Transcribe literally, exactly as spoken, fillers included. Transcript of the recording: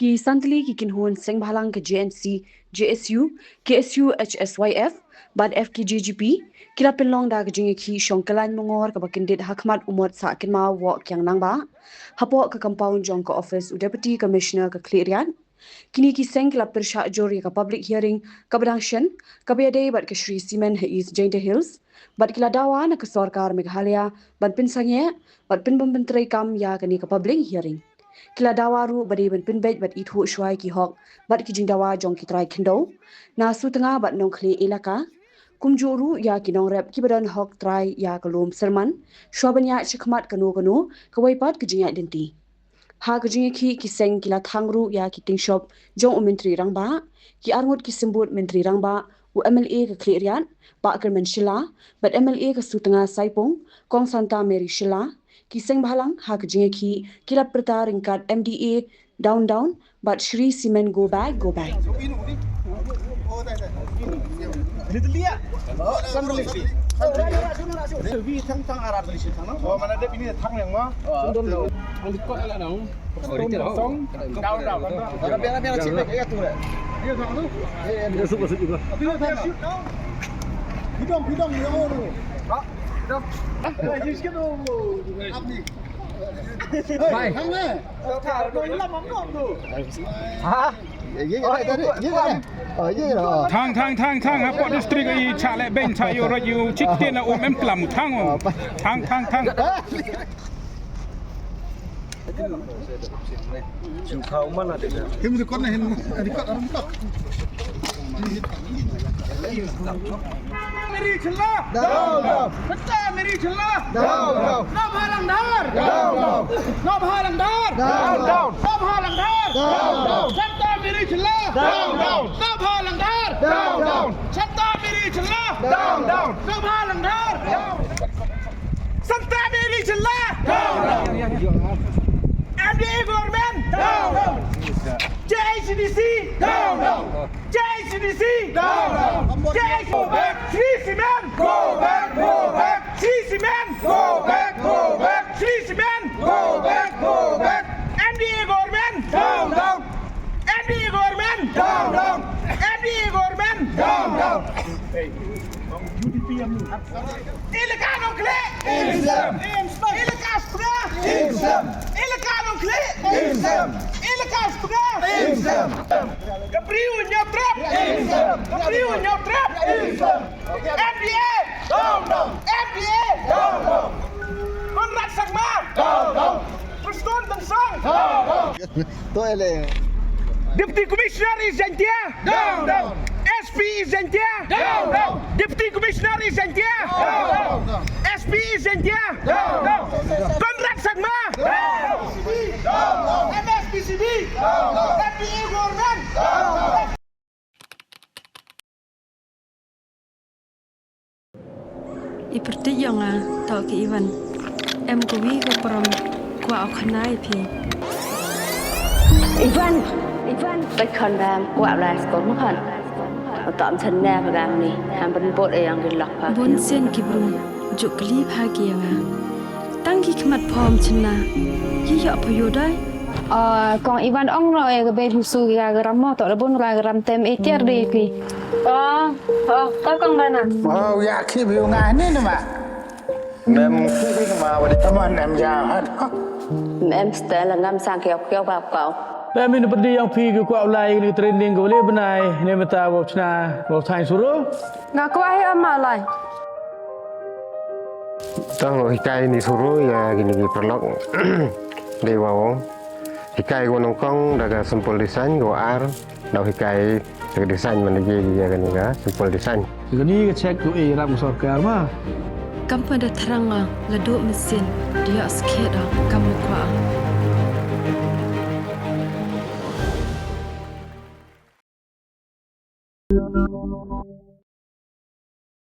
Ki san tylli ki kynhun sengbhalang ka J N C, J S U, K S U H S Y F bad F K J G P ki la pynlong da ka jingïakhih shong kyllaiñ mongor kaba kyndit ha khmat u Mot Sahkynmaw Woh Kiang Nangbah, hapoh ka compound jong ka office u Deputy Commissioner ka Khliehriat. Kine ki seng ki la pyrshah jur ïa ka public hearing kaba dang shen, kaba ïadei bad ka Shree Cement ha East Jaintia Hills, bad ki la dawa na ka sorkar Meghalaya ban pynsangeh bad pynbym pyntreikam ïa kane ka public hearing. Ki la dawa ruh ba dei ban pynbeit bad ithuh shuwa ïa ki hok bad ki jingdawa jong ki trai khyndew na Sutnga bad Nongkhlieh Elaka, kumjuh ruh ïa ki nongrep kiba don hok trai ïa ka lum Syrman shuwa ban ïaid shakhmat kano kano kawei pat ka jingïaid lynti. Ha ka jingïakhih ki seng ki la thang ruh ïa ki tyngshop jong u Myntri Rangbah, ki arngut ki symbud Myntri Rangbah, u M L A ka Khliehriat, Bah Kyrmen Shylla, bad M L A ka Sutnga Saipung, Kong Santa Mary Shylla. Ki sengbhalang ha ka jingïakhih ki la pyrta ryngkat M D A down down bad Shree Cement go back go back. Thang, thang, thang, thang, hapoh district i chah leh beiñ chah ïoh rot ïoh chicken na um em klam thang. Thang, thang, thang. Him record na, him record, record. Mary Shylla. Down, down. Santa Mary Shylla. Down, down. Nongpha Langdhar. Down, down. Nongpha Langdhar. Down, down. Nongpha Langdhar. Down, down. Santa Mary Shylla. Down, down. Nongpha Langdhar. Down, down. Santa Mary Shylla. Down, down. Nongpha Langdhar. Down. Santa Mary Shylla. Down, down. M D A government. Down, down. J I C D C. Down, down. J I C D C. Down, down. J I C D C. Go back. Shree Cement. Go back. Go back. Shree Cement. Go back. Go back. Shree Cement. Go back. Go back. M D A government. Down, down. M D A government. Down, down. M D A government. Down, down. Elaka Nongkhlieh. Im shym. Elaka Sutnga. Im shym. Elaka Nongkhlieh. Im shym. Elaka Sutnga. Im shym. Ka briew ñiewtrep. Im shym. Ka briew ñiewtrep. Im shym. M D A. Down, down. M D A. Down, down. Conrad Sangma. Down, down. Prestone Tynsong. Down, down. To ele. Deputy Commissioner East Jaintia. Down, down. S P East Jaintia. Down, down. Deputy Commissioner East Jaintia. Down, down. S P East Jaintia. Down, down. Conrad Sangma. Down, down. M S P C B. Down, down. M P A government. Down, down. I pyrthei ïa nga, to ki Ivan. Em kawi ka prom, kwah u khana ïa phi. Ivan! Ivan! Peit khon bam, kwah lai skor ma khon. Uta am chen ne pha gam ni, ham ban bot e yang ki lok pha. Bun sien ki briew, juk kli pha ki ïa nga. Tang ki khmat phom chynna, ki ïoh pha ïoh dai. Ah, kong Ivan ong no e ka bei busu ki ka ram mo, to da bun ka ram tem e tiar dei ki. Oh, oh, ka kong bana. Oh, ya ki bi nga ni ni ma. Mem ki bi ma wa di taman em ya hat. Mem stel ngam sang kiau kiau bap kau. Mem ini pedi yang pi ki kwah ulai ni training ko le benai ni meta wa chna wa thang suru. Nga kwah hi ama lai. Tang lo hikai ni suru ya kini ki paralok. Dei wa wong. Hikai ko nongkong da ka simple design ko ar. Dau hikai ka design man ji ya kani ka simple design. Kani ka check ko e ram sorkar ma. Kam pa da thrang la do mesin dia skhet kam kwa.